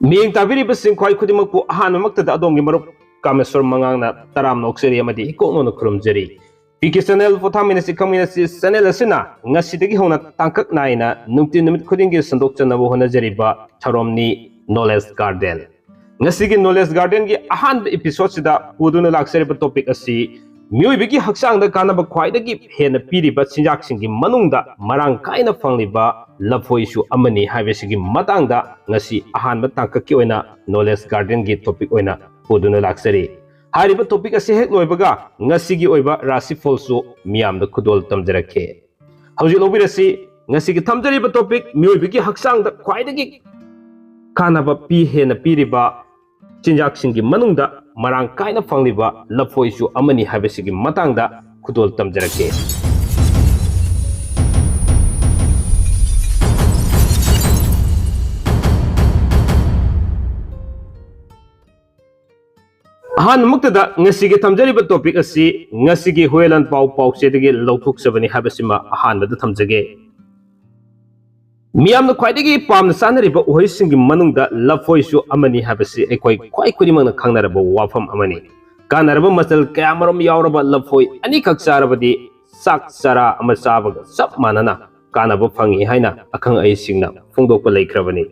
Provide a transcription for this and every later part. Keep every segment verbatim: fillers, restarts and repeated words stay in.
ꯃꯤꯠꯌꯦꯡ ꯇꯥꯕꯤꯔꯤꯕꯁꯤꯡ ꯈ꯭ꯋꯥꯏ ꯈꯨꯗꯤꯡꯃꯛꯄꯨ ꯑꯍꯥꯟꯕꯃꯛꯇꯗ ꯑꯗꯣꯝꯒꯤ ꯃꯔꯨꯞ ꯀꯥꯃꯦꯁꯣꯔ ꯃꯉꯥꯡꯅ ꯇꯔꯥꯝꯅ ꯑꯣꯛꯆꯔꯤ ꯑꯃꯗꯤ ꯏꯀꯣꯛꯅꯧꯅ ꯈꯨꯔꯨꯝꯖꯔꯤ꯫ ꯄꯤ ꯀꯦ ꯆꯦꯅꯦꯜ ꯐꯣꯊꯥꯃꯤꯟꯅꯁꯤ ꯈꯪꯃꯤꯟꯅꯁꯤ ꯆꯦꯅꯦꯜ ꯑꯁꯤꯅ ꯉꯁꯤꯗꯒꯤ ꯍꯧꯅ ꯇꯥꯡꯀꯛ ꯅꯥꯏꯅ ꯅꯨꯡꯇꯤ ꯅꯨꯃꯤꯠ ꯈꯨꯗꯤꯡꯒꯤ ꯁꯟꯗꯣꯛꯆꯅꯕ ꯍꯣꯠꯅꯖꯔꯤꯕ ꯊꯧꯔꯝꯅꯤ ꯅꯣꯂꯦꯖ ꯒꯥꯔꯗꯦꯟ꯫ ꯉꯁꯤꯒꯤ ꯅꯣꯂꯦꯖ ꯒꯥꯔꯗꯦꯟꯒꯤ ꯑꯍꯥꯟꯕ ꯏꯄꯤꯁꯣꯗꯁꯤꯗ ꯄꯨꯗꯨꯅ ꯂꯥꯛꯆꯔꯤꯕ ꯇꯣꯄꯤꯛ ꯑꯁꯤ ꯃꯤꯑꯣꯏꯕꯒꯤ ꯍꯛꯆꯥꯡꯗ ꯀꯥꯟꯅꯕ ꯈ꯭ꯋꯥꯏꯗꯒꯤ ꯍꯦꯟꯅ ꯄꯤꯔꯤꯕ ꯆꯤꯟꯖꯥꯛꯁꯤꯡꯒꯤ ꯃꯅꯨꯡꯗ ꯃꯔꯥꯡ ꯀꯥꯏꯅ ꯐꯪꯂꯤꯕ ꯂꯐꯣꯏꯁꯨ ꯑꯃꯅꯤ ꯍꯥꯏꯕꯁꯤꯒꯤ ꯃꯇꯥꯡꯗ ꯉꯁꯤ ꯑꯍꯥꯟꯕ ꯇꯥꯡꯀꯛꯀꯤ ꯑꯣꯏꯅ ꯅꯣꯂꯦꯖ ꯒꯥꯔꯗꯦꯟꯒꯤ ꯇꯣꯄꯤꯛ ꯑꯣꯏꯅ ꯄꯨꯗꯨꯅ ꯂꯥꯛꯆꯔꯤ꯫ ꯍꯥꯏꯔꯤꯕ ꯇꯣꯄꯤꯛ ꯑꯁꯤ ꯍꯦꯛ ꯂꯣꯏꯕꯒ ꯉꯁꯤꯒꯤ ꯑꯣꯏꯕ ꯔꯥꯁꯤꯐꯣꯜꯁꯨ ꯃꯤꯌꯥꯝꯗ ꯈꯨꯗꯣꯜ ꯇꯝꯖꯔꯛꯀꯦ꯫ ꯍꯧꯖꯤꯛ ꯂꯧꯕꯤꯔꯁꯤ ꯉꯁꯤꯒꯤ ꯊꯝꯖꯔꯤꯕ ꯇꯣꯄꯤꯛ, ꯃꯤꯑꯣꯏꯕꯒꯤ ꯍꯛꯆꯥꯡꯗ ꯈ꯭ꯋꯥꯏꯗꯒꯤ ꯀꯥꯟꯅꯕ ꯄꯤ ꯍꯦꯟꯅ ꯄꯤꯔꯤꯕ ꯆꯤꯟꯖꯥꯛꯁꯤꯡꯒꯤ ꯃꯅꯨꯡꯗ ꯃꯔꯥꯡ ꯀꯥꯏꯅ ꯐꯪꯂꯤꯕ ꯂꯐꯣꯏꯁꯨ ꯑꯃꯅꯤ ꯍꯥꯏꯕꯁꯤꯒꯤ ꯃꯇꯥꯡꯗ ꯈꯨꯗꯣꯜ ꯇꯝꯖꯔꯛꯀꯦ꯫ ꯑꯍꯥꯟꯕꯃꯛꯇꯗ ꯉꯁꯤꯒꯤ ꯊꯝꯖꯔꯤꯕ ꯇꯣꯄꯤꯛ ꯑꯁꯤ ꯉꯁꯤꯒꯤ ꯍꯨꯌꯦꯂꯟ ꯄꯥꯎ ꯄꯥꯎꯆꯦꯗꯒꯤ ꯂꯧꯊꯣꯛꯆꯕꯅꯤ ꯍꯥꯏꯕꯁꯤꯃ ꯑꯍꯥꯟꯕꯗ ꯊꯝꯖꯒꯦ꯫ ꯃꯤꯌꯥꯝꯅ ꯈ꯭ꯋꯥꯏꯗꯒꯤ ꯄꯥꯝꯅ ꯆꯥꯅꯔꯤꯕ ꯎꯍꯩꯁꯤꯡꯒꯤ ꯃꯅꯨꯡꯗ ꯂꯐꯣꯏꯁꯨ ꯑꯃꯅꯤ ꯍꯥꯏꯕꯁꯤ ꯑꯩꯈꯣꯏ ꯈ꯭ꯋꯥꯏ ꯈꯨꯗꯤꯡꯃꯛꯅ ꯈꯪꯅꯔꯕ ꯋꯥꯐꯝ ꯑꯃꯅꯤ꯫ ꯀꯥꯟꯅꯔꯕ ꯃꯆꯜ ꯀꯌꯥꯃꯔꯨꯝ ꯌꯥꯎꯔꯕ ꯂꯐꯣꯏ ꯑꯅꯤꯈꯛ ꯆꯥꯔꯕꯗꯤ ꯆꯥꯛ ꯆꯔꯥ ꯑꯃ ꯆꯥꯕꯒ ꯆꯞ ꯃꯥꯟꯅꯅ ꯀꯥꯟꯅꯕ ꯐꯪꯏ ꯍꯥꯏꯅ ꯑꯈꯪ ꯑꯍꯩꯁꯤꯡꯅ ꯐꯣꯡꯗꯣꯛꯄ ꯂꯩꯈ꯭ꯔꯕꯅꯤ꯫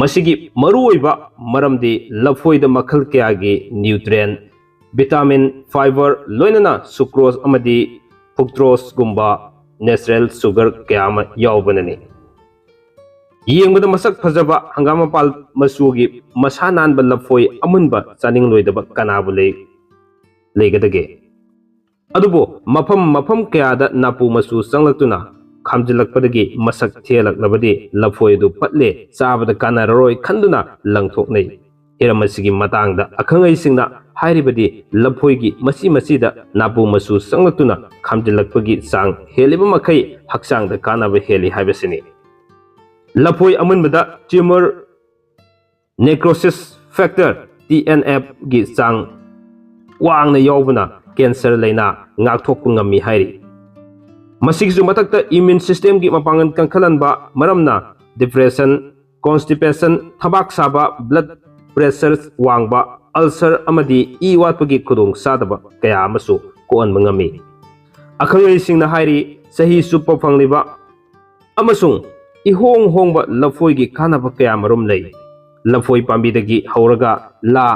ꯃꯁꯤꯒꯤ ꯃꯔꯨꯑꯣꯏꯕ ꯃꯔꯝꯗꯤ ꯂꯐꯣꯏꯗ ꯃꯈꯜ ꯀꯌꯥꯒꯤ ꯅ꯭ꯌꯨꯇ꯭ꯔꯦꯟ, ꯚꯤꯇꯥꯃꯤꯟ, ꯐꯥꯏꯕꯔ, ꯂꯣꯏꯅꯅ ꯁꯨꯀ꯭ꯔꯣꯁ ꯑꯃꯗꯤ ꯐ꯭ꯔꯨꯛꯇꯣꯁꯒꯨꯝꯕ ꯅꯦꯆꯔꯦꯜ ꯁꯨꯒꯔ ꯀꯌꯥ ꯑꯃ ꯌꯥꯎꯕꯅꯅꯤ꯫ ꯌꯦꯡꯕꯗ ꯃꯁꯛ ꯐꯖꯕ ꯍꯪꯒꯥꯝ ꯃꯄꯥꯜ ꯃꯆꯨꯒꯤ ꯃꯁꯥ ꯅꯥꯟꯕ ꯂꯐꯣꯏ ꯑꯃꯨꯟꯕ ꯆꯥꯅꯤꯡꯂꯣꯏꯗꯕ ꯀꯅꯥꯕꯨ ꯂꯩ-, ꯂꯩꯒꯗꯒꯦ? ꯑꯗꯨꯕꯨ ꯃꯐꯝ ꯃꯐꯝ ꯀꯌꯥꯗ ꯅꯥꯄꯨ ꯃꯆꯨ ꯆꯪꯂꯛꯇꯨꯅ ꯈꯥꯝꯖꯤꯜꯂꯛꯄꯗꯒꯤ ꯃꯁꯛ ꯊꯤꯍꯜꯂꯛꯂꯕꯗꯤ ꯂꯐꯣꯏ ꯑꯗꯨ ꯄꯠꯂꯦ, ꯆꯥꯕꯗ ꯀꯥꯟꯅꯔꯔꯣꯏ ꯈꯟꯗꯨꯅ ꯂꯪꯊꯣꯛꯅꯩ꯫ ꯍꯤꯔꯝ ꯑꯁꯤꯒꯤ ꯃꯇꯥꯡꯗ ꯑꯈꯪ ꯑꯍꯩꯁꯤꯡꯅ ꯍꯥꯏꯔꯤꯕꯗꯤ ꯂꯐꯣꯏꯒꯤ ꯃꯆꯤ ꯃꯆꯤꯗ ꯅꯥꯄꯨ ꯃꯆꯨ ꯆꯪꯂꯛꯇꯨꯅ ꯈꯥꯝꯖꯤꯜꯂꯛꯄꯒꯤ ꯆꯥꯡ ꯍꯦꯜꯂꯤꯕ ꯃꯈꯩ ꯍꯛꯆꯥꯡꯗ ꯀꯥꯟꯅꯕ ꯍꯦꯜꯂꯤ ꯍꯥꯏꯕꯁꯤꯅꯤ꯫ ꯂꯐꯣꯏ ꯑꯃꯨꯟꯕꯗ tumour necrosis factor, T N F, ꯒꯤ ꯆꯥꯡ ꯋꯥꯡꯅ ꯌꯥꯎꯕꯅ ꯀꯦꯟꯁꯔ ꯂꯥꯏꯅꯥ ꯉꯥꯛꯊꯣꯛꯄ ꯉꯝꯃꯤ ꯍꯥꯏꯔꯤ꯫ ꯃꯁꯤꯒꯤꯁꯨ ꯃꯊꯛꯇ ꯏꯃ꯭ꯌꯨꯟ ꯁꯤꯁꯇꯦꯝꯒꯤ ꯃꯄꯥꯡꯒꯜ ꯀꯟꯈꯠꯍꯟꯕ ꯃꯔꯝꯅ ꯗꯤꯄ꯭ꯔꯦꯁꯟ, constipation, ꯊꯕꯥꯛ ꯁꯥꯕ, blood pressure ꯋꯥꯡꯕ, ulcer ꯑꯃꯗꯤ ꯏ ꯋꯥꯠꯄꯒꯤ ꯈꯨꯗꯣꯡꯆꯥꯗꯕ ꯀꯌꯥ ꯑꯃꯁꯨ ꯀꯣꯛꯍꯟꯕ ꯉꯝꯃꯤ꯫ ꯑꯈꯪꯍꯩꯁꯤꯡꯅ ꯍꯥꯏꯔꯤ, ꯆꯍꯤ ꯆꯨꯞꯄ ꯐꯪꯂꯤꯕ ꯑꯃꯁꯨꯡ ꯏꯍꯣꯡ ꯍꯣꯡꯕ ꯂꯐꯣꯏꯒꯤ ꯀꯥꯟꯅꯕ ꯀꯌꯥ ꯃꯔꯨꯝ ꯂꯩ꯫ ꯂꯐꯣꯏ ꯄꯥꯝꯕꯤꯗꯒꯤ ꯍꯧꯔꯒ ꯂꯥ,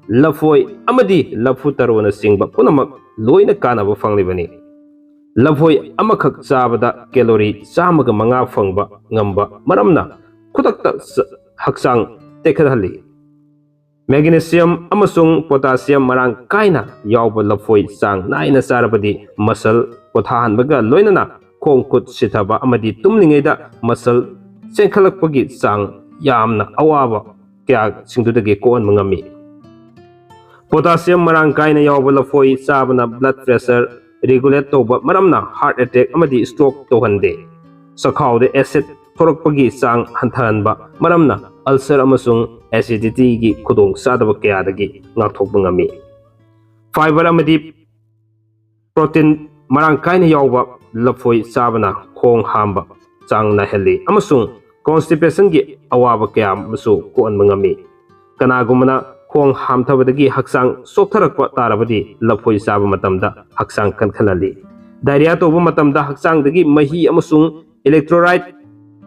ꯂꯐꯣꯏ ꯑꯃꯗꯤ ꯂꯐꯨ ꯇꯔꯨꯅꯆꯤꯡꯕ ꯄꯨꯝꯅꯃꯛ ꯂꯣꯏꯅ ꯀꯥꯟꯅꯕ ꯐꯪꯂꯤꯕꯅꯤ꯫ ꯂꯐꯣꯏ ꯑꯃꯈꯛ ꯆꯥꯕꯗ calorie ꯆꯥꯝꯃꯒ ꯃꯉꯥ ꯐꯪꯕ ꯉꯝꯕ ꯃꯔꯝꯅ ꯈꯨꯗꯛꯇ ꯆ-, ꯍꯛꯆꯥꯡ ꯇꯦꯛꯈꯠꯍꯜꯂꯤ꯫ Magnesium ꯑꯃꯁꯨꯡ potassium ꯃꯔꯥꯡ ꯀꯥꯏꯅ ꯌꯥꯎꯕ ꯂꯐꯣꯏ ꯆꯥꯡ ꯅꯥꯏꯅ ꯆꯥꯔꯕꯗꯤ muscle ꯄꯣꯊꯥꯍꯟꯕꯒ ꯂꯣꯏꯅꯅ ꯈꯣꯡ ꯈꯨꯠ ꯁꯤꯊꯕ ꯑꯃꯗꯤ ꯇꯨꯝꯂꯤꯉꯩꯗ muscle ꯆꯦꯟꯈꯠꯂꯛꯄꯒꯤ ꯆꯥꯡ ꯌꯥꯝꯅ ꯑꯋꯥꯕ ꯀꯌꯥꯁꯤꯡꯗꯨꯗꯒꯤ ꯀꯣꯛꯍꯟꯕ ꯉꯝꯃꯤ꯫ Potassium ꯃꯔꯥꯡ ꯀꯥꯏꯅ ꯌꯥꯎꯕ ꯂꯐꯣꯏ ꯆꯥꯕꯅ blood pressure regulate ꯇꯧꯕ ꯃꯔꯝꯅ heart attack ꯑꯃꯗꯤ stroke ꯇꯧꯍꯟꯗꯦ꯫ ꯆꯈꯥꯎꯗ acid ꯊꯣꯔꯛꯄꯒꯤ ꯆꯥꯡ ꯍꯟꯊꯍꯟꯕ ꯃꯔꯝꯅ ulcer ꯑꯃꯁꯨꯡ acidityꯒꯤ ꯈꯨꯗꯣꯡꯆꯥꯗꯕ ꯀꯌꯥꯗꯒꯤ ꯉꯥꯛꯊꯣꯛꯄ ꯉꯝꯃꯤ꯫ Fiber ꯑꯃꯗꯤ protein ꯃꯔꯥꯡ ꯀꯥꯏꯅ ꯌꯥꯎꯕ ꯂꯐꯣꯏ ꯆꯥꯕꯅ ꯈꯣꯡ ꯍꯥꯝꯕ ꯆꯥꯡ ꯅꯥꯏꯍꯜꯂꯤ ꯑꯃꯁꯨꯡ constipationꯒꯤ ꯑꯋꯥꯕ ꯀꯌꯥ ꯑꯃꯁꯨ ꯀꯣꯛꯍꯟꯕ ꯉꯝꯃꯤ꯫ ꯀꯅꯥꯒꯨꯝꯕꯅ ꯈꯣꯡ ꯍꯥꯝꯊꯕꯗꯒꯤ ꯍꯛꯆꯥꯡ ꯆꯣꯛꯊꯔꯛꯄ ꯇꯥꯔꯕꯗꯤ ꯂꯐꯣꯏ ꯆꯥꯕ ꯃꯇꯝꯗ ꯍꯛꯆꯥꯡ ꯀꯟꯈꯠꯍꯜꯂꯤ꯫ Diarrhea ꯇꯧꯕ ꯃꯇꯝꯗ ꯍꯛꯆꯥꯡꯗꯒꯤ ꯃꯍꯤ ꯑꯃꯁꯨꯡ electrolyte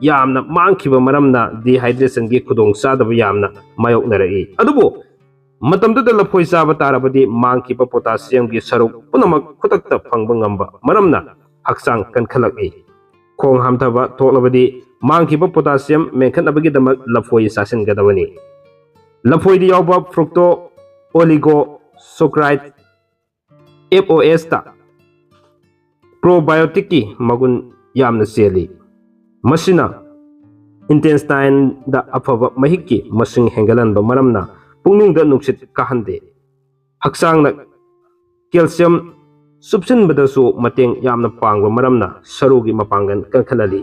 ꯌꯥꯝꯅ ꯃꯥꯡꯈꯤꯕ ꯃꯔꯝꯅ dehydrationꯒꯤ ꯈꯨꯗꯣꯡꯆꯥꯗꯕ ꯌꯥꯝꯅ ꯃꯥꯌꯣꯛꯅꯔꯛꯏ꯫ ꯑꯗꯨꯕꯨ ꯃꯇꯝꯗꯨꯗ ꯂꯐꯣꯏ ꯆꯥꯕ ꯇꯥꯔꯕꯗꯤ ꯃꯥꯡꯈꯤꯕ potassiumꯒꯤ ꯁꯔꯨꯛ ꯄꯨꯝꯅꯃꯛ ꯈꯨꯗꯛꯇ ꯐꯪꯕ ꯉꯝꯕ ꯃꯔꯝꯅ ꯍꯛꯆꯥꯡ ꯀꯟꯈꯠꯂꯛꯏ꯫ ꯈꯣꯡ ꯍꯥꯝꯊꯕ ꯊꯣꯛꯂꯕꯗꯤ ꯃꯥꯡꯈꯤꯕ potassium ꯃꯦꯟꯈꯠꯅꯕꯒꯤꯗꯃꯛ ꯂꯐꯣꯏ ꯆꯥꯁꯤꯟꯒꯗꯕꯅꯤ꯫ ꯂꯐꯣꯏꯗ ꯌꯥꯎꯕ fructo oligosaccharide, F O S ꯇ probioticꯀꯤ ꯃꯒꯨꯟ ꯌꯥꯝꯅ ꯆꯦꯜꯂꯤ꯫ ꯃꯁꯤꯅ intestineꯗ ꯑꯐꯕ ꯃꯍꯤꯛꯀꯤ ꯃꯁꯤꯡ ꯍꯦꯟꯒꯠꯍꯟꯕ ꯃꯔꯝꯅ ꯄꯨꯛꯅꯨꯡꯗ ꯅꯨꯡꯁꯤꯠ ꯀꯥꯍꯟꯗꯦ꯫ ꯍꯛꯆꯥꯡꯅ calcium ꯆꯨꯞꯁꯤꯟꯕꯗꯁꯨ ꯃꯇꯦꯡ ꯌꯥꯝꯅ ꯄꯥꯡꯕ ꯃꯔꯝꯅ ꯁꯔꯨꯒꯤ ꯃꯄꯥꯡꯒꯜ ꯀꯟꯈꯠꯍꯜꯂꯤ꯫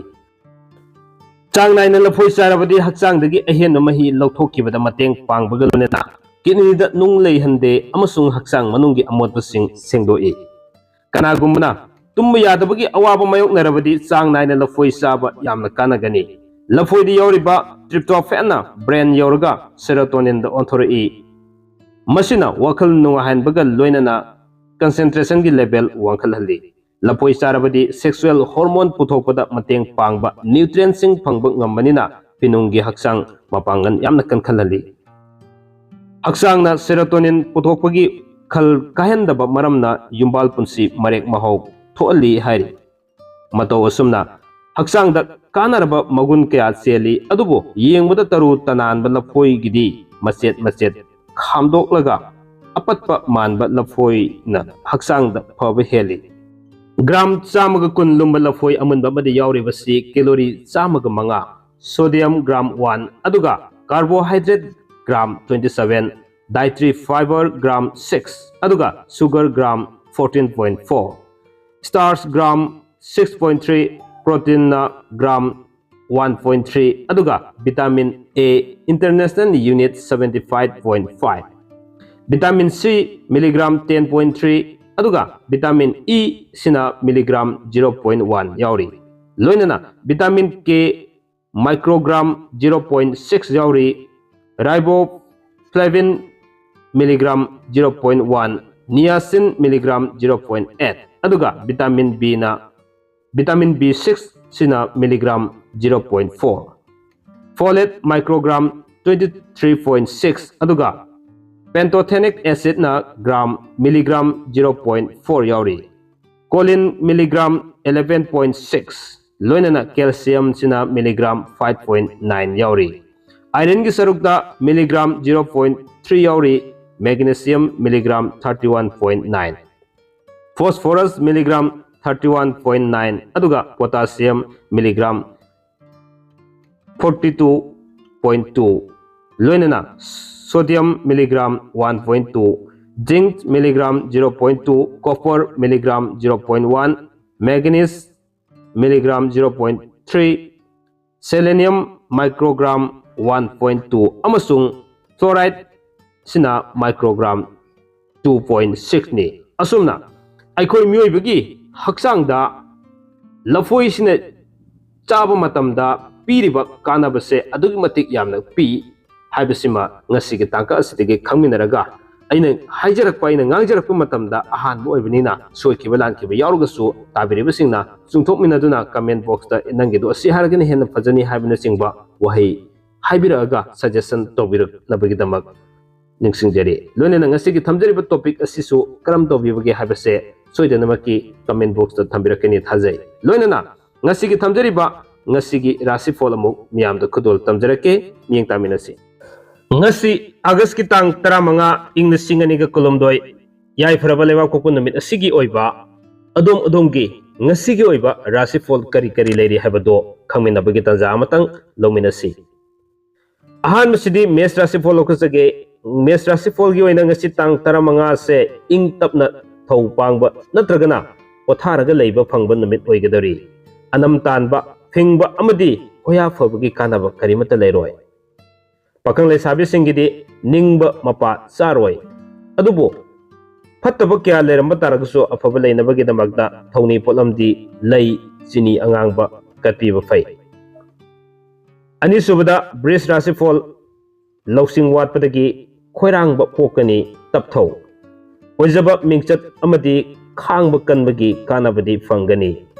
ꯆꯥꯡ ꯅꯥꯏꯅ ꯂꯐꯣꯏ ꯆꯥꯔꯕꯗꯤ ꯍꯛꯆꯥꯡꯗꯒꯤ ꯑꯍꯦꯟꯕ ꯃꯍꯤ ꯂꯧꯊꯣꯛꯈꯤꯕꯗ ꯃꯇꯦꯡ ꯄꯥꯡꯕꯒ ꯂꯣꯏꯅꯅ kidneyꯗ ꯅꯨꯡ ꯂꯩꯍꯟꯗꯦ ꯑꯃꯁꯨꯡ ꯍꯛꯆꯥꯡ ꯃꯅꯨꯡꯒꯤ ꯑꯃꯣꯠꯄꯁꯤꯡ ꯁꯦꯡꯗꯣꯛꯏ꯫ ꯀꯅꯥꯒꯨꯝꯕꯅ ꯇꯨꯝꯕ ꯌꯥꯗꯕꯒꯤ ꯑꯋꯥꯕ ꯃꯥꯌꯣꯛꯅꯔꯕꯗꯤ ꯆꯥꯡ ꯅꯥꯏꯅ ꯂꯐꯣꯏ ꯆꯥꯕ ꯌꯥꯝꯅ ꯀꯥꯟꯅꯒꯅꯤ꯫ ꯂꯐꯣꯏꯗ ꯌꯥꯎꯔꯤꯕ tryptophanꯅ brain ꯌꯧꯔꯒ serotoninꯗ ꯑꯣꯟꯊꯣꯔꯛꯏ꯫ ꯃꯁꯤꯅ ꯋꯥꯈꯜ ꯅꯨꯡꯉꯥꯏꯍꯟꯕꯒ ꯂꯣꯏꯅꯅ concentrationꯒꯤ level ꯋꯥꯡꯈꯠꯍꯜꯂꯤ꯫ ꯂꯐꯣꯏ ꯆꯥꯔꯕꯗꯤ sexual hormone ꯄꯨꯊꯣꯛꯄꯗ ꯃꯇꯦꯡ ꯄꯥꯡꯕ nutrientꯁꯤꯡ ꯐꯪꯕ ꯉꯝꯕꯅꯤꯅ ꯄꯤꯅꯨꯡꯒꯤ ꯍꯛꯆꯥꯡ ꯃꯄꯥꯡꯒꯜ ꯌꯥꯝꯅ ꯀꯟꯈꯠꯍꯜꯂꯤ꯫ ꯍꯛꯆꯥꯡꯅ serotonin ꯄꯨꯊꯣꯛꯄꯒꯤ ꯈꯜ ꯀꯥꯏꯍꯟꯗꯕ ꯃꯔꯝꯅ ꯌꯨꯝꯕꯥꯜ ꯄꯨꯟꯁꯤ ꯃꯔꯦꯛ ꯃꯍꯥꯎ ꯊꯣꯛꯍꯜꯂꯤ ꯍꯥꯏꯔꯤ꯫ ꯃꯇꯧ ꯑꯁꯨꯝꯅ ꯍꯛꯆꯥꯡꯗ ꯀꯥꯟꯅꯔꯕ ꯃꯒꯨꯟ ꯀꯌꯥ ꯆꯦꯜꯂꯤ, ꯑꯗꯨꯕꯨ ꯌꯦꯡꯕꯗ ꯇꯔꯨ ꯇꯅꯥꯟꯕ ꯂꯐꯣꯏꯒꯤꯗꯤ ꯃꯆꯦꯠ ꯃꯆꯦꯠ ꯈꯥꯝꯗꯣꯛꯂꯒ ꯑꯄꯠꯄ ꯃꯥꯟꯕ ꯂꯐꯣꯏꯅ ꯍꯛꯆꯥꯡꯗ ꯐꯕ ꯍꯦꯜꯂꯤ꯫ ꯒ꯭ꯔꯥꯝ ꯆꯥꯝꯃꯒ ꯀꯨꯟ ꯂꯨꯝꯕ ꯂꯐꯣꯏ ꯑꯃꯨꯟꯕ ꯑꯃꯗ ꯌꯥꯎꯔꯤꯕꯁꯤ calorie ꯆꯥꯝꯃꯒ ꯃꯉꯥ, sodium gram one, ꯑꯗꯨꯒ carbohydrate gram twenty seven, dietary fiber gram six, ꯑꯗꯨꯒ sugar gram fourteen point four, starch gram six point three, proteinꯅ gram one point three, ꯑꯗꯨꯒ vitamin A international unit seventy five point five, vitamin C milligram ten point three, ꯑꯗꯨꯒ vitamin E ꯁꯤꯅ milligram zero point one ꯌꯥꯎꯔꯤ꯫ ꯂꯣꯏꯅꯅ vitamin K microgram zero point six ꯌꯥꯎꯔꯤ, riboflavin milligram zero point one, niacin milligram zero point eight, ꯑꯗꯨꯒ vitamin Bꯅ vitamin B six ꯁꯤꯅ milligram zero point four, folate microgram twenty three point six, ꯑꯗꯨꯒ pantothenic acidꯅ gram milligram zero point four ꯌꯥꯎꯔꯤ꯫ Choline milligram eleven point six, ꯂꯣꯏꯅꯅ calcium ꯁꯤꯅ milligram five point nine ꯌꯥꯎꯔꯤ꯫ Ironꯒꯤ ꯁꯔꯨꯛꯇ milligram zero point three ꯌꯥꯎꯔꯤ, magnesium milligram thirty one point nine, phosphorus milligram thirty one point nine, ꯑꯗꯨꯒ potassium milligram forty two point two, ꯂꯣꯏꯅꯅ sodium milligram one point two, zinc milligram zero point two, copper milligram zero point one, manganese milligram zero point three, selenium microgram one point two, ꯑꯃꯁꯨꯡ fluoride ꯁꯤꯅ microgram two point six ꯅꯤ꯫ ꯑꯁꯨꯝꯅ ꯑꯩꯈꯣꯏ ꯃꯤꯑꯣꯏꯕꯒꯤ ꯍꯛꯆꯥꯡꯗ ꯂꯐꯣꯏꯁꯤꯅ ꯆꯥꯕ ꯃꯇꯝꯗ ꯄꯤꯔꯤꯕ ꯀꯥꯟꯅꯕꯁꯦ ꯑꯗꯨꯛꯀꯤ ꯃꯇꯤꯛ ꯌꯥꯝꯅ ꯄꯤ ꯍꯥꯏꯕꯁꯤꯃ ꯉꯁꯤꯒꯤ ꯇꯥꯡꯀꯛ ꯑꯁꯤꯗꯒꯤ ꯈꯪꯃꯤꯟꯅꯔꯒ, ꯑꯩꯅ ꯍꯥꯏꯖꯔꯛꯄ, ꯑꯩꯅ ꯉꯥꯡꯖꯔꯛꯄ ꯃꯇꯝꯗ ꯑꯍꯥꯟꯕ ꯑꯣꯏꯕꯅꯤꯅ ꯁꯣꯏꯈꯤꯕ ꯂꯥꯟꯈꯤꯕ ꯌꯥꯎꯔꯒꯁꯨ, ꯇꯥꯕꯤꯔꯤꯕꯁꯤꯡꯅ ꯆꯨꯝꯊꯣꯛꯃꯤꯟꯅꯗꯨꯅ comment boxꯇ "ꯅꯪꯒꯤꯗꯣ ꯑꯁꯤ ꯍꯥꯏꯔꯒꯅ ꯍꯦꯟꯅ ꯐꯖꯅꯤ" ꯍꯥꯏꯕꯅꯆꯤꯡꯕ ꯋꯥꯍꯩ ꯍꯥꯏꯕꯤꯔꯛꯑꯒ suggestion ꯇꯧꯕꯤꯔꯛꯅꯕꯒꯤꯗꯃꯛ ꯅꯤꯡꯁꯤꯡꯖꯔꯤ꯫ ꯂꯣꯏꯅꯅ ꯉꯁꯤꯒꯤ ꯊꯝꯖꯔꯤꯕ topic ꯑꯁꯤꯁꯨ ꯀꯔꯝ ꯇꯧꯕꯤꯕꯒꯦ ꯍꯥꯏꯕꯁꯦ ꯁꯣꯏꯗꯅꯃꯛꯀꯤ comment boxꯇ ꯊꯝꯕꯤꯔꯛꯀꯅꯤ ꯊꯥꯖꯩ꯫ ꯂꯣꯏꯅꯅ ꯉꯁꯤꯒꯤ ꯊꯝꯖꯔꯤꯕ ꯉꯁꯤꯒꯤ ꯔꯥꯁꯤꯐꯣꯜ ꯑꯃꯨꯛ ꯃꯤꯌꯥꯝꯗ ꯈꯨꯗꯣꯜ ꯇꯝꯖꯔꯛꯀꯦ, ꯃꯤꯠꯌꯦꯡ ꯇꯥꯃꯤꯟꯅꯁꯤ꯫ ꯉꯁꯤ ꯑꯥꯒꯁꯀꯤ ꯇꯥꯡ ꯇꯔꯥꯃꯉꯥ, ꯏꯪ ꯂꯤꯁꯤꯡ ꯑꯅꯤꯒ ꯀꯨꯟꯍꯨꯝꯗꯣꯏ, ꯌꯥꯏꯐꯔꯕ ꯂꯩꯕꯥꯛꯄꯣꯛꯄ ꯅꯨꯃꯤꯠ ꯑꯁꯤꯒꯤ ꯑꯣꯏꯕ ꯑꯗꯣꯝ ꯑꯗꯣꯝꯒꯤ ꯉꯁꯤꯒꯤ ꯑꯣꯏꯕ ꯔꯥꯁꯤꯐꯣꯜ ꯀꯔꯤ ꯀꯔꯤ ꯂꯩꯔꯤ ꯍꯥꯏꯕꯗꯣ ꯈꯪꯃꯤꯟꯅꯕꯒꯤ ꯇꯥꯟꯖꯥ ꯑꯃꯇꯪ ꯂꯧꯃꯤꯟꯅꯁꯤ꯫ ꯑꯍꯥꯟꯕꯁꯤꯗꯤ ꯃꯦꯁ ꯔꯥꯁꯤꯐꯣꯜ ꯂꯧꯈꯠꯆꯒꯦ꯫ ꯃꯦꯁ ꯔꯥꯁꯤꯐꯣꯜꯒꯤ ꯑꯣꯏꯅ ꯉꯁꯤ ꯇꯥꯡ ꯇꯔꯥꯃꯉꯥꯁꯦ ꯏꯪ ꯇꯞꯅ ꯊꯧ ꯄꯥꯡꯕ ꯅꯠꯇ꯭ꯔꯒꯅ ꯄꯣꯊꯥꯔꯒ ꯂꯩꯕ ꯐꯪꯕ ꯅꯨꯃꯤꯠ ꯑꯣꯏꯒꯗꯧꯔꯤ꯫ ꯑꯅꯝ ꯇꯥꯟꯕ, ꯐꯤꯡꯕ ꯑꯃꯗꯤ ꯍꯣꯌꯥ ꯐꯕꯒꯤ ꯀꯥꯟꯅꯕ ꯀꯔꯤꯃꯠꯇ ꯂꯩꯔꯣꯏ꯫ ꯄꯥꯈꯪ ꯂꯩꯁꯥꯕꯤꯁꯤꯡꯒꯤꯗꯤ ꯅꯤꯡꯕ ꯃꯄꯥ ꯆꯥꯔꯣꯏ꯫ ꯑꯗꯨꯕꯨ ꯐꯠꯇꯕ ꯀꯌꯥ ꯂꯩꯔꯝꯕ ꯇꯥꯔꯒꯁꯨ ꯑꯐꯕ ꯂꯩꯅꯕꯒꯤꯗꯃꯛꯇ ꯊꯧꯅꯤ ꯄꯣꯠꯂꯝꯗꯤ ꯂꯩ, ꯆꯤꯅꯤ ꯑꯉꯥꯡꯕ ꯀꯠꯄꯤꯕ ꯐꯩ꯫ ꯑꯅꯤꯁꯨꯕꯗ ꯕ꯭ꯔꯤꯖ ꯔꯥꯁꯤꯐꯣꯜ, ꯂꯧꯁꯤꯡ ꯋꯥꯠꯄꯗꯒꯤ ꯈꯣꯏꯔꯥꯡꯕ ꯄꯣꯛꯀꯅꯤ꯫ ꯇꯞꯊꯧ꯫ ꯑꯣꯏꯖꯕ ꯃꯤꯡꯆꯠ ꯑꯃꯗꯤ ꯈꯥꯡꯕ ꯀꯟꯕꯒꯤ ꯀꯥꯟꯅꯕꯗꯤ ꯐꯪꯒꯅꯤ꯫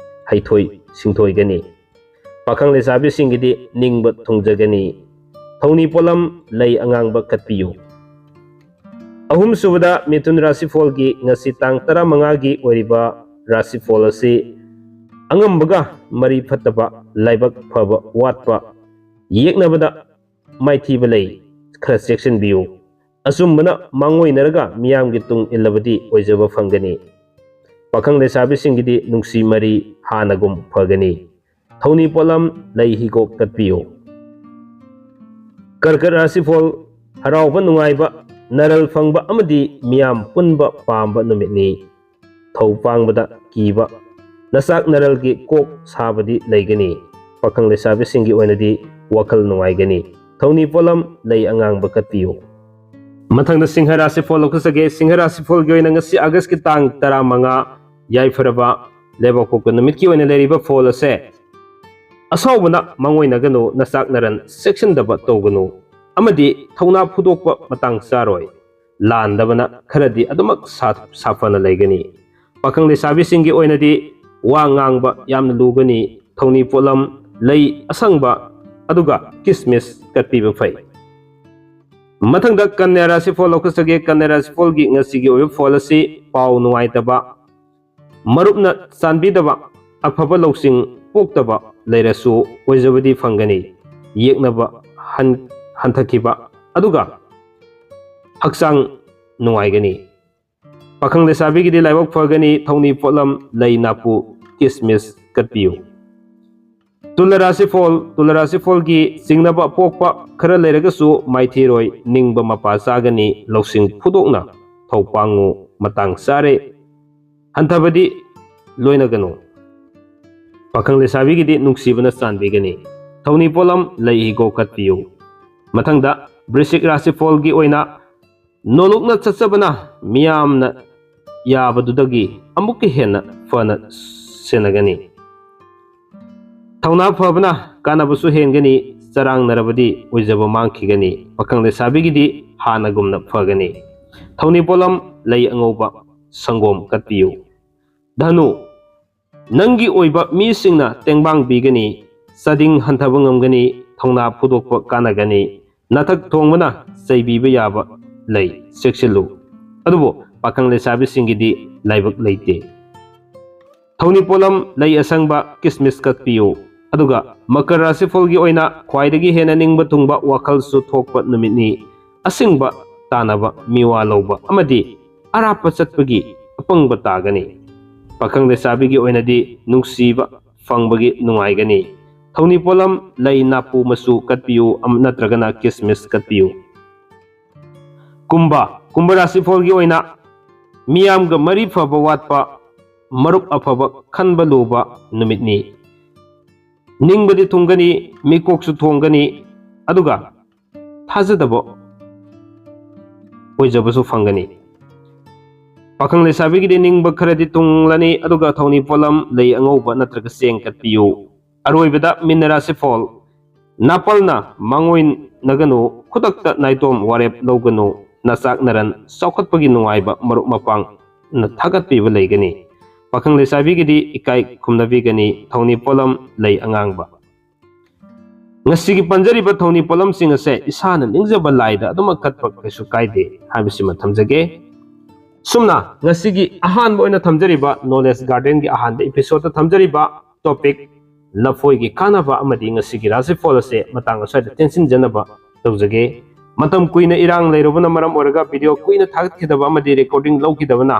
ꯍꯩꯊꯣꯏ ꯁꯤꯡꯊꯣꯏꯒꯅꯤ꯫ ꯄꯥꯈꯪ ꯂꯩꯁꯥꯕꯤꯁꯤꯡꯒꯤꯗꯤ ꯅꯤꯡꯕ ꯊꯨꯡꯖꯒꯅꯤ꯫ ꯊꯧꯅꯤ ꯄꯣꯠꯂꯝ ꯂꯩ ꯑꯉꯥꯡꯕ ꯀꯠꯄꯤꯌꯨ꯫ ꯑꯍꯨꯝꯁꯨꯕꯗ ꯃꯤꯊꯨꯟ ꯔꯥꯁꯤꯐꯣꯜꯒꯤ ꯉꯁꯤ ꯇꯥꯡ ꯇꯔꯥꯃꯉꯥꯒꯤ ꯑꯣꯏꯔꯤꯕ ꯔꯥꯁꯤꯐꯣꯜ ꯑꯁꯤ ꯑꯉꯝꯕꯒ ꯃꯔꯤ ꯐꯠꯇꯕ, ꯂꯥꯏꯕꯛ ꯐꯕ ꯋꯥꯠꯄ, ꯌꯦꯛꯅꯕꯗ ꯃꯥꯏꯊꯤꯕ ꯂꯩ, ꯈꯔ ꯆꯦꯛꯁꯤꯟꯕꯤꯌꯨ꯫ ꯑꯆꯨꯝꯕꯅ ꯃꯥꯡꯑꯣꯏꯅꯔꯒ ꯃꯤꯌꯥꯝꯒꯤ ꯇꯨꯡ ꯏꯜꯂꯕꯗꯤ ꯑꯣꯏꯖꯕ ꯐꯪꯒꯅꯤ꯫ ꯄꯥꯈꯪ ꯂꯩꯁꯥꯕꯤꯁꯤꯡꯒꯤꯗꯤ ꯅꯨꯡꯁꯤ ꯃꯔꯤ ꯍꯥꯟꯅꯒꯨꯝ ꯐꯒꯅꯤ꯫ ꯊꯧꯅꯤ ꯄꯣꯠꯂꯝ ꯂꯩ ꯍꯤꯒꯣꯛ ꯀꯠꯄꯤꯌꯨ꯫ ꯀꯔꯀꯠ ꯔꯥꯁꯤꯐꯣꯜ, ꯍꯔꯥꯎꯕ ꯅꯨꯡꯉꯥꯏꯕ, ꯅꯔꯜ ꯐꯪꯕ ꯑꯃꯗꯤ ꯃꯤꯌꯥꯝ ꯄꯨꯟꯕ ꯄꯥꯝꯕ ꯅꯨꯃꯤꯠꯅꯤ꯫ ꯊꯧ ꯄꯥꯡꯕꯗ ꯀꯤꯕ, ꯅꯆꯥꯛ ꯅꯔꯜꯒꯤ ꯀꯣꯛ ꯁꯥꯕꯗꯤ ꯂꯩꯒꯅꯤ꯫ ꯄꯥꯈꯪ ꯂꯩꯁꯥꯕꯤꯁꯤꯡꯒꯤ ꯑꯣꯏꯅꯗꯤ ꯋꯥꯈꯜ ꯅꯨꯡꯉꯥꯏꯒꯅꯤ꯫ ꯊꯧꯅꯤ ꯄꯣꯠꯂꯝ ꯂꯩ ꯑꯉꯥꯡꯕ ꯀꯠꯄꯤꯌꯨ꯫ ꯃꯊꯪꯗ ꯁꯤꯡꯍ ꯔꯥꯁꯤꯐꯣꯜ ꯂꯧꯈꯠꯆꯒꯦ꯫ ꯁꯤꯡꯍ ꯔꯥꯁꯤꯐꯣꯜꯒꯤ ꯑꯣꯏꯅ ꯉꯁꯤ ꯑꯥꯒꯁꯀꯤ ꯇꯥꯡ ꯇꯔꯥꯃꯉꯥ, ꯌꯥꯏꯐꯔꯕ ꯂꯩꯕꯥꯛꯄꯣꯛꯄ ꯅꯨꯃꯤꯠꯀꯤ ꯑꯣꯏꯅ ꯂꯩꯔꯤꯕ ꯐꯣꯜ ꯑꯁꯦ ꯑꯁꯥꯎꯕꯅ ꯃꯥꯡꯑꯣꯏꯅꯒꯅꯨ, ꯅꯆꯥꯛ ꯅꯔꯟ ꯆꯦꯛꯁꯤꯟꯗꯕ ꯇꯧꯒꯅꯨ, ꯑꯃꯗꯤ ꯊꯧꯅꯥ ꯐꯨꯗꯣꯛꯄ ꯃꯇꯥꯡ ꯆꯥꯔꯣꯏ꯫ ꯂꯥꯟꯗꯕꯅ ꯈꯔꯗꯤ ꯑꯗꯨꯃꯛ ꯁꯥ-, ꯁꯥꯐꯅ ꯂꯩꯒꯅꯤ꯫ ꯄꯥꯈꯪ ꯂꯩꯁꯥꯕꯤꯁꯤꯡꯒꯤ ꯑꯣꯏꯅꯗꯤ ꯋꯥ ꯉꯥꯡꯕ ꯌꯥꯝꯅ ꯂꯨꯒꯅꯤ꯫ ꯊꯧꯅꯤ ꯄꯣꯠꯂꯝ, ꯂꯩ ꯑꯁꯪꯕ, ꯑꯗꯨꯒ ꯀꯤꯁꯃꯤꯁ ꯀꯠꯄꯤꯕ ꯐꯩ꯫ ꯃꯊꯪꯗ ꯀꯟꯌꯥ ꯔꯥꯁꯤꯐꯣꯜ ꯂꯧꯈꯠꯆꯒꯦ꯫ ꯀꯟꯌꯥ ꯔꯥꯁꯤꯐꯣꯜꯒꯤ ꯉꯁꯤꯒꯤ ꯑꯣꯏꯕ ꯐꯣꯜ ꯑꯁꯤ ꯄꯥꯎ ꯅꯨꯡꯉꯥꯏꯇꯕ, ꯃꯔꯨꯞꯅ ꯆꯥꯟꯕꯤꯗꯕ, ꯑꯐꯕ ꯂꯧꯁꯤꯡ ꯄꯣꯛꯇꯕ ꯂꯩꯔꯁꯨ ꯑꯣꯏꯖꯕꯗꯤ ꯐꯪꯒꯅꯤ꯫ ꯌꯦꯛꯅꯕ ꯍꯟ-, ꯍꯟꯊꯈꯤꯕ, ꯑꯗꯨꯒ ꯍꯛꯆꯥꯡ ꯅꯨꯡꯉꯥꯏꯒꯅꯤ꯫ ꯄꯥꯈꯪ ꯂꯩꯁꯥꯕꯤꯒꯤꯗꯤ ꯂꯥꯏꯕꯛ ꯐꯒꯅꯤ꯫ ꯊꯧꯅꯤ ꯄꯣꯠꯂꯝ, ꯂꯩ ꯅꯥꯄꯨ, ꯀꯤꯁꯃꯤꯁ ꯀꯠꯄꯤꯌꯨ꯫ ꯇꯨꯂ ꯔꯥꯁꯤꯐꯣꯜ, ꯇꯨꯂ ꯔꯥꯁꯤꯐꯣꯜꯒꯤ ꯆꯤꯡꯅꯕ ꯄꯣꯛꯄ ꯈꯔ ꯂꯩꯔꯒꯁꯨ ꯃꯥꯏꯊꯤꯔꯣꯏ, ꯅꯤꯡꯕ ꯃꯄꯥ ꯆꯥꯒꯅꯤ꯫ ꯂꯧꯁꯤꯡ ꯐꯨꯗꯣꯛꯅ ꯊꯧ ꯄꯥꯡꯉꯨ, ꯃꯇꯥꯡ ꯆꯥꯔꯦ꯫ ꯍꯟꯊꯕꯗꯤ ꯂꯣꯏꯅꯒꯅꯨ꯫ ꯄꯥꯈꯪ ꯂꯩꯁꯥꯕꯤꯒꯤꯗꯤ ꯅꯨꯡꯁꯤꯕꯅ ꯆꯥꯟꯕꯤꯒꯅꯤ꯫ ꯊꯧꯅꯤ ꯄꯣꯠꯂꯝ, ꯂꯩ ꯍꯤꯒꯣꯛ ꯀꯠꯄꯤꯌꯨ꯫ ꯃꯊꯪꯗ ꯕ꯭ꯔꯤꯁꯤꯛ ꯔꯥꯁꯤꯐꯣꯜꯒꯤ ꯑꯣꯏꯅ ꯅꯣꯂꯨꯛꯅ ꯆꯠꯆꯕꯅ ꯃꯤꯌꯥꯝꯅ ꯌꯥꯕꯗꯨꯗꯒꯤ ꯑꯃꯨꯛꯀ ꯍꯦꯟꯅ ꯐꯅ ꯁꯦꯟꯅꯒꯅꯤ꯫ ꯊꯧꯅꯥ ꯐꯕꯅ ꯀꯥꯟꯅꯕꯁꯨ ꯍꯦꯟꯒꯅꯤ, ꯆꯔꯥꯡꯅꯔꯕꯗꯤ ꯑꯣꯏꯖꯕ ꯃꯥꯡꯈꯤꯒꯅꯤ꯫ ꯄꯥꯈꯪ ꯂꯩꯁꯥꯕꯤꯒꯤꯗꯤ ꯍꯥꯟꯅꯒꯨꯝꯅ ꯐꯒꯅꯤ꯫ ꯊꯧꯅꯤ ꯄꯣꯠꯂꯝ, ꯂꯩ ꯑꯉꯧꯕ, ꯁꯪꯒꯣꯝ ꯀꯠꯄꯤꯌꯨ꯫ ꯙꯅꯨ, ꯅꯪꯒꯤ ꯑꯣꯏꯕ ꯃꯤꯁꯤꯡꯅ ꯇꯦꯡꯕꯥꯡ ꯄꯤꯒꯅꯤ, ꯆꯥꯗꯤꯡ ꯍꯟꯊꯕ ꯉꯝꯒꯅꯤ, ꯊꯧꯅꯥ ꯐꯨꯗꯣꯛꯄ ꯀꯥꯟꯅꯒꯅꯤ꯫ ꯅꯊꯛ ꯊꯣꯡꯕꯅ ꯆꯩꯕꯤꯕ ꯌꯥꯕ ꯂꯩ, ꯆꯦꯛꯁꯤꯜꯂꯨ꯫ ꯑꯗꯨꯕꯨ ꯄꯥꯈꯪ ꯂꯩꯁꯥꯕꯤꯁꯤꯡꯒꯤꯗꯤ ꯂꯥꯏꯕꯛ ꯂꯩꯇꯦ꯫ ꯊꯧꯅꯤ ꯄꯣꯠꯂꯝ, ꯂꯩ ꯑꯁꯪꯕ, ꯀꯤꯁꯃꯤꯁ ꯀꯠꯄꯤꯌꯨ꯫ ꯑꯗꯨꯒ ꯃꯀꯔ ꯔꯥꯁꯤꯐꯣꯜꯒꯤ ꯑꯣꯏꯅ ꯈ꯭ꯋꯥꯏꯗꯒꯤ ꯍꯦꯟꯅ ꯅꯤꯡꯕ ꯊꯨꯡꯕ ꯋꯥꯈꯜꯁꯨ ꯊꯣꯛꯄ ꯅꯨꯃꯤꯠꯅꯤ꯫ ꯑꯁꯤꯡꯕ ꯇꯥꯟꯅꯕ, ꯃꯤꯋꯥ ꯂꯧꯕ ꯑꯃꯗꯤ ꯑꯔꯥꯞꯄ ꯆꯠꯄꯒꯤ ꯑꯄꯪꯕ ꯇꯥꯒꯅꯤ꯫ ꯄꯥꯈꯪ ꯂꯩꯁꯥꯕꯤꯒꯤ ꯑꯣꯏꯅꯗꯤ ꯅꯨꯡꯁꯤꯕ ꯐꯪꯕꯒꯤ ꯅꯨꯡꯉꯥꯏꯒꯅꯤ꯫ ꯊꯧꯅꯤ ꯄꯣꯠꯂꯝ, ꯂꯩ ꯅꯥꯄꯨ ꯃꯆꯨ ꯀꯠꯄꯤꯌꯨ, ꯑꯝ-, ꯅꯠꯇ꯭ꯔꯒꯅ ꯀꯤꯁꯃꯤꯁ ꯀꯠꯄꯤꯌꯨ꯫ ꯀꯨꯝꯚ, ꯀꯨꯝꯚ ꯔꯥꯁꯤꯐꯣꯜꯒꯤ ꯑꯣꯏꯅ ꯃꯤꯌꯥꯝꯒ ꯃꯔꯤ ꯐꯕ ꯋꯥꯠꯄ, ꯃꯔꯨꯞ ꯑꯐꯕ ꯈꯟꯕ ꯂꯨꯕ ꯅꯨꯃꯤꯠꯅꯤ꯫ ꯅꯤꯡꯕꯗꯤ ꯊꯨꯡꯒꯅꯤ, ꯃꯤꯀꯣꯛꯁꯨ ꯊꯣꯡꯒꯅꯤ, ꯑꯗꯨꯒ ꯊꯥꯖꯗꯕ ꯑꯣꯏꯖꯕꯁꯨ ꯐꯪꯒꯅꯤ꯫ ꯄꯥꯈꯪ ꯂꯩꯁꯥꯕꯤꯒꯤꯗꯤ ꯅꯤꯡꯕ ꯈꯔꯗꯤ ꯊꯨꯡꯂꯅꯤ, ꯑꯗꯨꯒ ꯊꯧꯅꯤ ꯄꯣꯠꯂꯝ, ꯂꯩ ꯑꯉꯧꯕ ꯅꯠꯇ꯭ꯔꯒ ꯆꯦꯡ ꯀꯠꯄꯤꯌꯨ꯫ ꯑꯔꯣꯏꯕꯗ ꯃꯤꯟꯅ ꯔꯥꯁꯤꯐꯣꯜ: ꯅꯥꯄꯜꯅ ꯃꯥꯡꯑꯣꯏꯅꯒꯅꯨ, ꯈꯨꯗꯛꯇ ꯅꯥꯏꯇꯣꯝ ꯋꯥꯔꯦꯞ ꯂꯧꯒꯅꯨ, ꯅꯆꯥꯛ ꯅꯔꯟ ꯆꯥꯎꯈꯠꯄꯒꯤ ꯅꯨꯡꯉꯥꯏꯕ ꯃꯔꯨꯞ ꯃꯄꯥꯡ ꯊꯥꯒꯠꯄꯤꯕ ꯂꯩꯒꯅꯤ꯫ ꯄꯥꯈꯪ ꯂꯩꯁꯥꯕꯤꯒꯤꯗꯤ ꯏꯀꯥꯏ ꯈꯨꯝꯅꯕꯤꯒꯅꯤ꯫ ꯊꯧꯅꯤ ꯄꯣꯠꯂꯝ: ꯂꯩ ꯑꯉꯥꯡꯕ꯫ ꯉꯁꯤꯒꯤ ꯄꯟꯖꯔꯤꯕ ꯊꯧꯅꯤ ꯄꯣꯠꯂꯝꯁꯤꯡ ꯑꯁꯦ ꯏꯁꯥꯅ ꯅꯤꯡꯖꯕ ꯂꯥꯏꯗ ꯑꯗꯨꯃꯛ ꯀꯠꯄ ꯀꯩꯁꯨ ꯀꯥꯏꯗꯦ ꯍꯥꯏꯕꯁꯤꯃ ꯊꯝꯖꯒꯦ꯫ ꯁꯨꯝꯅ ꯉꯁꯤꯒꯤ ꯑꯍꯥꯟꯕ ꯑꯣꯏꯅ ꯊꯝꯖꯔꯤꯕ Knowledge Garden ꯒꯤ ꯑꯍꯥꯟꯕ episode ꯇ ꯊꯝꯖꯔꯤꯕ topic ꯂꯐꯣꯏꯒꯤ ꯀꯥꯟꯅꯕ ꯑꯃꯗꯤ ꯉꯁꯤꯒꯤ ꯔꯥꯁꯤꯐꯣꯜ ꯑꯁꯦ ꯃꯇꯥꯡ ꯑꯁ꯭ꯋꯥꯏꯗ ꯇꯦꯟꯁꯤꯟꯖꯅꯕ ꯇꯧꯖꯒꯦ꯫ ꯃꯇꯝ ꯀꯨꯏꯅ ꯏꯔꯥꯡ ꯂꯩꯔꯨꯕꯅ ꯃꯔꯝ ꯑꯣꯏꯔꯒ video ꯀꯨꯏꯅ ꯊꯥꯒꯠꯈꯤꯗꯕ ꯑꯃꯗꯤ recording ꯂꯧꯈꯤꯗꯕꯅ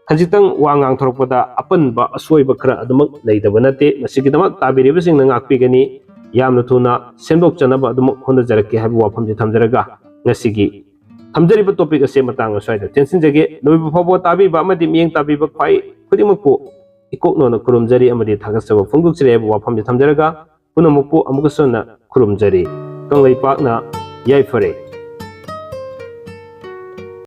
ꯈꯖꯤꯛꯇꯪ ꯋꯥ ꯉꯥꯡꯊꯣꯔꯛꯄꯗ ꯑꯄꯟꯕ ꯑꯁꯣꯏꯕ ꯈꯔ ꯑꯗꯨꯃꯛ ꯂꯩꯇꯕ ꯅꯠꯇꯦ꯫ ꯃꯁꯤꯒꯤꯗꯃꯛ ꯇꯥꯕꯤꯔꯤꯕꯁꯤꯡꯅ ꯉꯥꯛꯄꯤꯒꯅꯤ꯫ ꯌꯥꯝꯅ ꯊꯨꯅ ꯁꯦꯝꯗꯣꯛꯆꯅꯕ ꯑꯗꯨꯃꯛ ꯍꯣꯠꯅꯖꯔꯛꯀꯦ ꯍꯥꯏꯕ ꯋꯥꯐꯝꯁꯤ ꯊꯝꯖꯔꯒ ꯉꯁꯤꯒꯤ ꯊꯝꯖꯔꯤꯕ topic ꯑꯁꯤ ꯃꯇꯥꯡ ꯑꯁ꯭ꯋꯥꯏꯗ ꯇꯦꯟꯁꯤꯟꯖꯒꯦ꯫ ꯂꯣꯏꯕ ꯐꯥꯎꯕ ꯇꯥꯕꯤꯕ ꯑꯃꯗꯤ ꯃꯤꯠꯌꯦꯡ ꯇꯥꯕꯤꯕ ꯈ꯭ꯋꯥꯏ ꯈꯨꯗꯤꯡꯃꯛꯄꯨ ꯏꯀꯣꯛꯅꯣꯅ ꯈꯨꯔꯨꯝꯖꯔꯤ ꯑꯃꯗꯤ ꯊꯥꯒꯠꯆꯕ ꯐꯣꯡꯗꯣꯛꯆꯔꯤ ꯍꯥꯏꯕ ꯋꯥꯐꯝꯁꯤ ꯊꯝꯖꯔꯒ ꯄꯨꯝꯅꯃꯛꯄꯨ ꯑꯃꯨꯛꯀꯁꯨ ꯍꯟꯅ ꯈꯨꯔꯨꯝꯖꯔꯤ꯫ ꯀꯪꯂꯩꯄꯥꯛꯅ ꯌꯥꯏꯐꯔꯦ꯫